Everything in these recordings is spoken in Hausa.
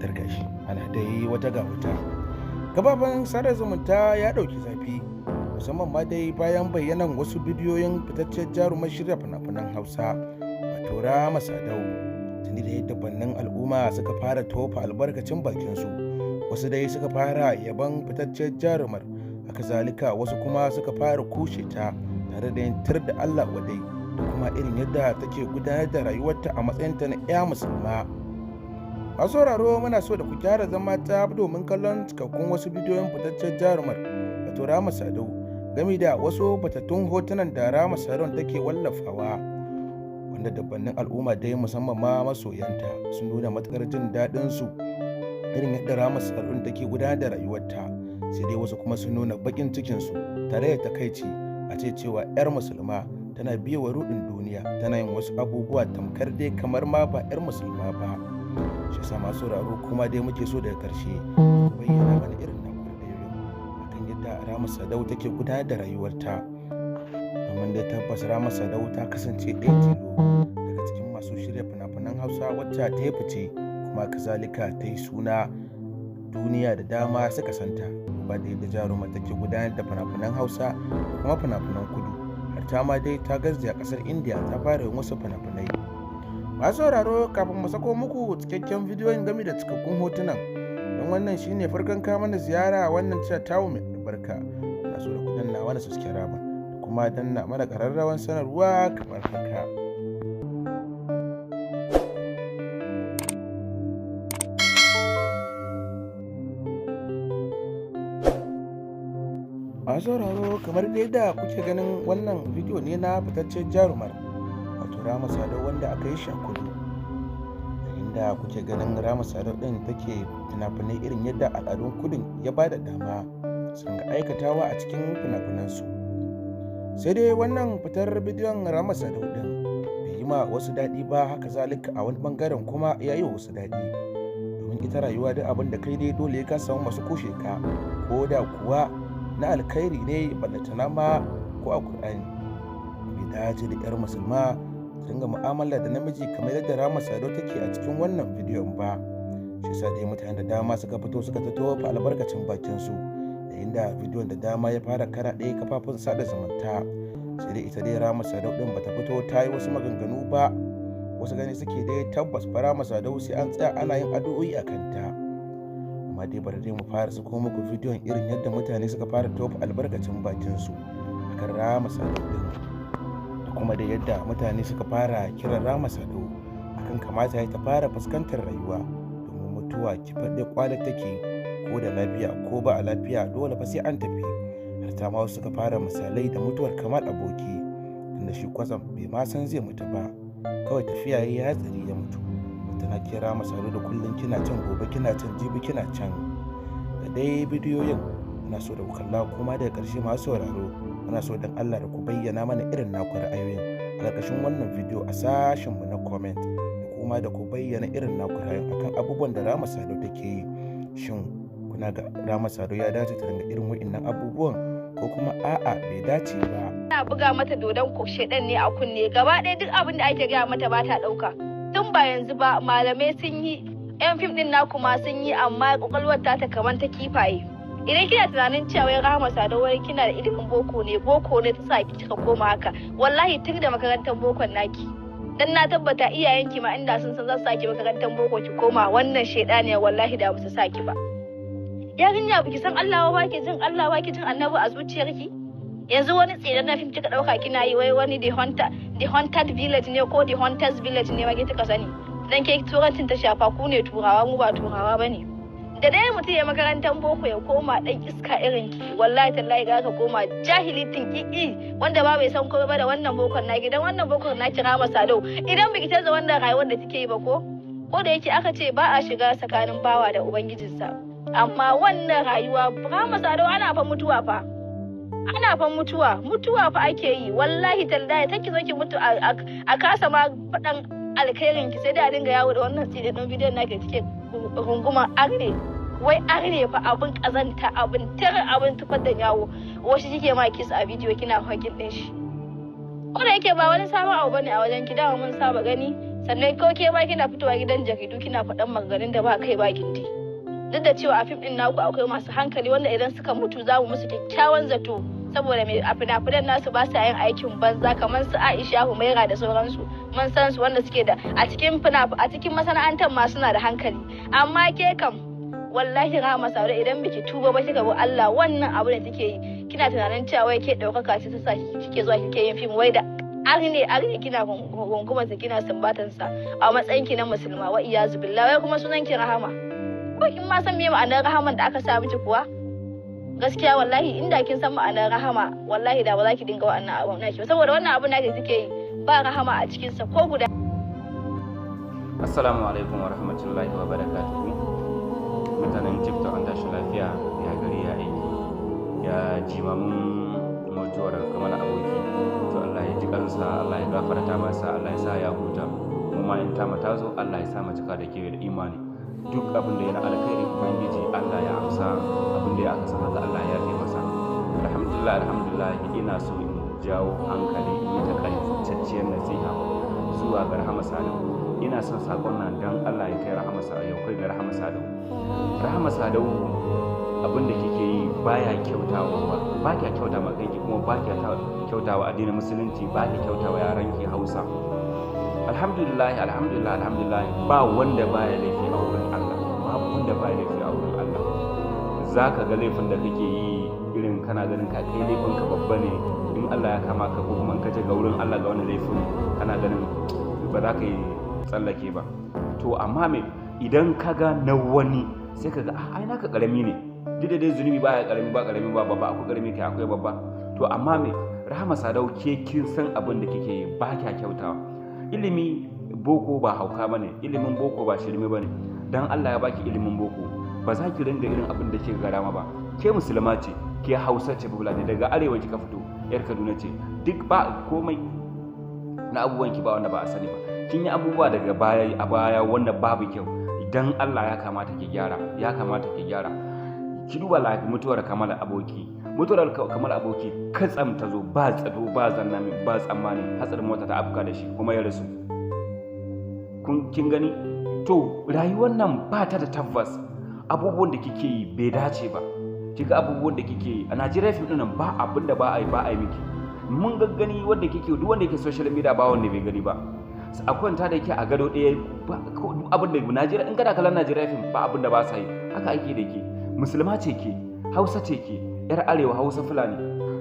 Tarkashi ana dai wata ga wata. Kafafen sada zumunta ya ɗauki zafi, musamman ma dai bayan bayyanan wasu bidiyoyin fitaccen jarumar shirya fina-finan Hausa, wato Rahama Sadau. Tuni da yadda bannin al'umma suka fara tofa albarkacin bakinsu, wasu dai suka fara yaban fitaccen jarumar, haka zalika wasu kuma suka fara kushe ta tare da yin tir da Allah wadai da kuma irin yadda take gudanar da rayuwarta a matsayinta na 'ya musulma. Masu sauraro, muna so da ku gyara zama ta domin kallon cikakkun wasu bidiyoyin fitaccen jarumar, wato Rahama Sadau, gami da wasu fitattun hotunan da Rahama Sadau take wallafawa, wanda dabbannin al'umma dai, musamman ma masoyanta, sun nuna matukar jin daɗin su irin yadda Rahama Sadau take gudanar da rayuwarta. Sai dai wasu kuma sun nuna baƙin cikin su tare da takaici a ce cewa 'yar musulma tana biye wa ruɗin duniya, tana yin wasu abubuwa tamkar dai kamar ma ba 'yar musulma ba. Shi yasa, masu sauraro, kuma dai muke so daga karshe bayyana mana irin naku ra'ayoyin akan yadda Rahama Sadau take gudanar da rayuwarta, domin dai tabbas Rahama Sadau ta kasance ɗaya tilo daga cikin masu shirya fina-finan Hausa wacce ta yi fice, kuma kazalika ta yi suna, duniya da dama suka santa, ba da yadda jaruma take gudanar da fina-finan Hausa da kuma fina-finan kudu, har ta ma dai ta garzaya ƙasar Indiya ta fara yin wasu fina-finai. Masu sauraro, kafin mu sako muku cikakken bidiyon game da cikakkun hotunan, don wannan shine farkon kawo mana ziyara wannan cewa tawo mai albarka, na so da ku danna mana subscribe da kuma danna mana ƙararrawan sanarwa kamar haka. Masu sauraro, kamar dai da kuke ganin wannan bidiyo ne na fitaccen jarumar, wato Rahama Sadau, wanda aka yi shi a kudu, yayin da kuke ganin Rahama Sadau ɗin take fina-finai irin yadda al'adun kudun ya ba da dama sun ga aikatawa a cikin fina-finansu. Sai dai wannan fitar bidiyon Rahama Sadau ɗin bai yi ma wasu daɗi ba, haka zalika a wani ɓangaren kuma ya yi wa wasu daɗi, domin ita rayuwa duk abin da kai dai dole ka samu masu kushe ka, ko da kuwa na alkhairi ne, ballantana ma ko a Kur'ani bai dace da 'yar musulma ta dinga mu'amala da namiji kamar yadda Rahama Sadau take a cikin wannan bidiyon ba. Shi yasa dai mutane da dama suka fito suka ta tofa albarkacin bakin su yayin da bidiyon da dama ya fara karaɗe kafafen sada zumunta. Sai dai ita dai Rahama Sadau din bata fito ta yi wasu maganganu ba. Wasu gani suke dai tabbas fa Rahama Sadau sai an tsaya ana yin addu'o'i a kanta. Amma dai bari dai mu fara sako muku bidiyon irin yadda mutane suka fara tofa albarkacin bakin su akan Rahama Sadau din, da kuma da yadda mutane suka fara kiran Rahama Sadau akan kamata ya ta fara fuskantar rayuwa, domin mutuwa ki faɗe kwale take, ko da lafiya ko ba a lafiya, dole fa sai an tafi. Har ta ma suka fara misalai da mutuwar Kamal Aboki, tunda shi kwatsam bai ma san zai mutu ba, kawai tafiya ya hatsari ya mutu. Tana kira Rahama Sadau da kullum kina can, gobe kina can, jibi kina can. Da dai bidiyoyin muna so da ku kalla, kuma daga ƙarshe, masu sauraro, muna so don Allah da ku bayyana mana irin naku ra'ayoyin a ƙarƙashin wannan bidiyo a sashenmu na comment, da kuma da ku bayyana irin naku ra'ayoyin akan abubuwan da Rahama Sadau take yi. Shin kuna ga Rahama Sadau ya dace ta dinga irin wa'innan abubuwan, ko kuma a'a, bai dace ba? Ana buga mata dodon shedan ne a kunne gaba ɗaya. Duk abin da ake gaya mata ba ta ɗauka. Tun ba yanzu ba malamai sun yi, yan fim din naku ma sun yi, amma kwakwalwar ta ta kamar ta kifaye. Idan kina tunanin cewa wai Rahama Sadau wai kina da ilimin boko ne, boko ne ta sa ki kika koma haka, wallahi tun da makarantar bokon naki, dan na tabbata iyayenki ma inda sun san za su saki makarantar boko ki koma wannan shedaniya, wallahi da ba su saki ba. Yarinya, baki san Allah ba, ki jin Allah ba, ki jin Annabi a zuciyarki. Yanzu wani tsere na fim kika dauka kina yi, wai wani the hunter, the haunted village ne ko the hunters village ne ma kika sani. Dan ke turancin ta shafa, ku ne turawa, mu ba turawa bane. Da dai mutum ya makarantar boko ya koma dan iska irin ki, wallahi tallahi ga ka koma jahili tinkiki wanda ba bai san komai ba da wannan bokon naki. Dan wannan bokon na kira masa dau, idan biki canza wannan rayuwar da kike yi ba, ko da yake aka ce ba a shiga tsakanin bawa da ubangijinsa, amma wannan rayuwa, Rahama Sadau, ana fa mutuwa fa, ana fa mutuwa, mutuwa fa ake yi. Wallahi tallahi take zo ki mutu a kasa ma faɗan alkhairin ki, sai dai a dinga yawo da wannan tsire ɗin bidiyon naki kike runguma arne. Wai arne fa, abin kazanta, abin tar, abin tufar da yawo, wasu kike ma kiss a bidiyo kina hugging din shi. Ko da yake ba wani sabon abu bane a wajen ki, dama mun saba gani. Sannan ko ke ma kina fitowa gidan jaridu kina faɗan maganganun da ba kai ba gindi. Duk da cewa a fim ɗin naku akwai masu hankali wanda idan suka mutu za mu musu kyakkyawan zato, saboda mai a fina-finan nasu ba sa yin aikin banza kamar su Aisha Humaira da sauransu. Mun san su, wanda suke da a cikin a cikin masana'antar ma suna da hankali. Amma ke kam wallahi, Rahama Sadau, idan biki tuba ba kika bi Allah, wannan abu da kike yi, kina tunanin cewa wai ke ɗaukaka ce ta sa kike zuwa kike yin fim wai da arne arne, kina rungumar sa, kina sumbatan sa a matsayin ki na musulma, wa iyazu billah, wai kuma sunan ki Rahama. Ko kin ma san me ma'anar Rahaman da aka sa miki kuwa? Gaskiya wallahi, inda kin san ma'anar Rahama, wallahi da ba za ki dinga wannan abun naki ba, saboda wannan abun naki kike yi ba rahama a cikin sa ko guda. Assalamu alaikum wa rahmatullahi wa barakatuhu. Mutanen TikTok, an tashi lafiya? Ya gari, ya aiki, ya jimamin mutuwar Kamar Aboki? To, Allah ya ji kansa, Allah ya gafarta masa, Allah ya sa ya huta. Mu ma in ta ta zo, Allah ya sa mu cika da kewa da imani. Duk abin da yana alkhairi, Ubangiji Allah ya amsa. Abin da ya aka san haka, Allah ya yafe masa. Alhamdulillah, alhamdulillah. Ina so in jawo hankali, in yi takaitacciyar nasiha zuwa ga Rahama Sadau. Ina son sakon nan dan Allah ya kai Rahama Sadau, ya kai ga Rahama Sadau. Rahama Sadau, abin da kike yi baya kyautawa ba, ba kya kyauta ma kanki, kuma ba kya kyautawa addinin Musulunci, ba kya kyautawa yaran ki Hausa. Alhamdulillah, alhamdulillah, alhamdulillah. Ba wanda baya laifi a wurin Allah, babu wanda baya laifi a wurin Allah. Zaka ga laifin da kake yi, irin kana ganin ka kai laifin ka babba ne, in Allah ya kama ka ko kuma in ka je ga wurin Allah ga wani laifin, kana ganin ba za ka yi tsallake ba. To amma me, idan ka ga na wani sai ka ga ai naka karami ne. Duk da dai zunubi baya karami ba, karami ba babba, akwai karami kai, akwai babba. To amma me, Rahama Sadau, ke kin san abin da kike yi ba kya kyautawa. Ilimi boko ba hauka bane, ilimin boko ba shirme bane. Dan Allah ya baki ilimin boko, ba za ki ringa irin abin da kika ga dama ba. Ke musulma ce, ke Hausa ce, ne daga arewa kika fito, yar Kaduna ce. Duk ba komai na abubuwan ki ba wanda ba a sani ba. Kin yi abubuwa daga baya a baya wanda babu kyau. Idan Allah ya kamata ki gyara, ya kamata ki gyara. Ki duba mutuwar Kamal Aboki. Mutuwar Kamal Aboki katsam ta zo, ba tsado ba zannami ba tsammani, hatsarin mota ta afka da shi kuma ya rasu. Kun kin gani? To rayuwar nan ba ta da tabbas. Abubuwan da kike yi bai dace ba. Kiga abubuwan da kike yi a Najeriya fim ɗin nan, ba abin da ba a yi ba a yi miki. Mun gaggani wanda kike, duk wanda yake social media, ba wanda bai gani ba. A kwanta da yake a gado ɗaya, duk abin da Najeriya, in kana kallon Najeriya fim, ba abin da ba sa yi. Haka ake da ke. Musulma ce ke, Hausa ce ke, yar arewa, Hausa Fulani.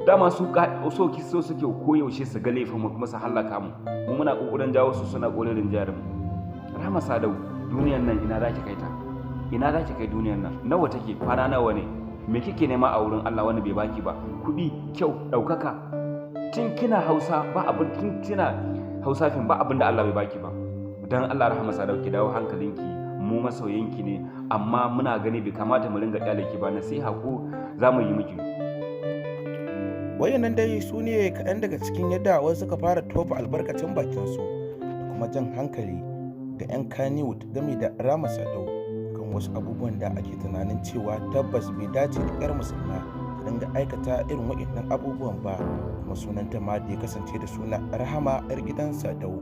Dama su so ki so suke koyaushe su ga laifin mu kuma su hallaka mu. Mu muna kokarin jawo su, suna kokarin jarin mu. Rahama Sadau, duniyan nan ina zaki kai ta? Ina zaki kai duniyan nan? Nawa take kwana nawa ne? Me kike nema a wurin Allah wanda bai baki ba? Kuɗi, kyau, ɗaukaka. Tun kina Hausa ba abin, tun kina Hausa fim, ba abin da Allah bai baki ba. Dan Allah, Rahama Sadau, ki dawo hankalinki. Mu masoyanki ne, amma muna gani bai kamata mu ringa kyale ki ba. Nasiha ko za mu yi miki. Wayannan dai su ne kaɗan daga cikin yadda wasu suka fara tofa albarkacin bakinsu da kuma jan hankali ga 'yan Kannywood game da Rahama Sadau kan wasu abubuwan da ake tunanin cewa tabbas bai dace da 'yar musulma ta dinga aikata irin waɗannan abubuwan ba, kuma sunanta ma da ya kasance da suna Rahama 'yar gidan Sadau.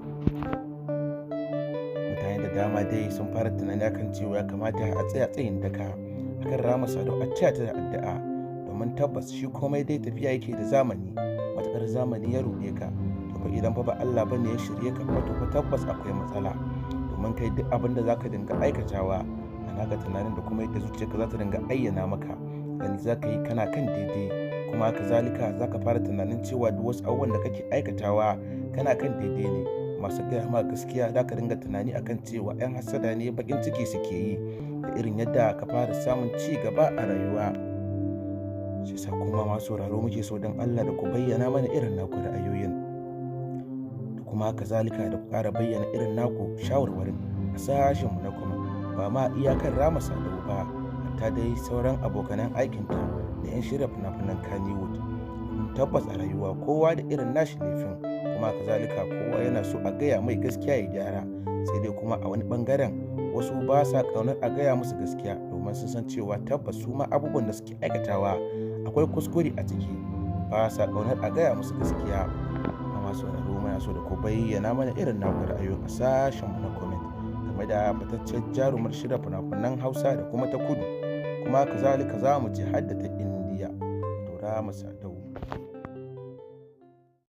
Mutane da dama dai sun fara tunani akan cewa ya kamata a tsaya tsayin daka akan Rahama Sadau, a taya ta da addu'a, domin tabbas shi komai dai tafiya yake da zamani. Matuƙar zamani ya ruɗe ka, to fa idan fa ba Allah bane ya shirye ka fa, to fa tabbas akwai matsala, domin kai duk abin da zaka dinga aikatawa a naka tunanin da kuma yadda zuciyarka za ta dinga ayyana maka, gani za ka yi kana kan daidai. Kuma kazalika za ka fara tunanin cewa duk wasu abubuwan da kake aikatawa kana kan daidai ne. Masu gaya ma gaskiya, za ka dinga tunani akan cewa 'yan hasada ne, bakin ciki suke yi da irin yadda ka fara samun ci gaba a rayuwa. Shi sa kuma masu sauraro muke so don Allah da ku bayyana mana irin naku ra'ayoyin, da kuma kazalika da ku ƙara bayyana irin naku shawarwarin a sashenmu na kuma ba ma iyakar Rahama Sadau ba, hatta dai sauran abokanan aikinta da 'yan shirya fina-finan Kannywood. Tabbas a rayuwa kowa da irin nashi laifin, kuma kazalika kowa yana so a gaya mai gaskiya ya gyara. Sai dai kuma a wani bangaren wasu ba sa ƙaunar a gaya musu gaskiya, domin sun san cewa tabbas su ma abubuwan da suke aikatawa akwai kuskure a ciki. Ba sa ƙaunar a gaya musu gaskiya. Amma Masu sauraro, muna so da ku bayyana mana irin naku ra'ayoyin a sashenmu na comment game da fitaccen jarumar shirya fina-finan Hausa da kuma ta kudu, kuma kazalika za mu ce hadda ta Indiya, wato Rahama Sadau.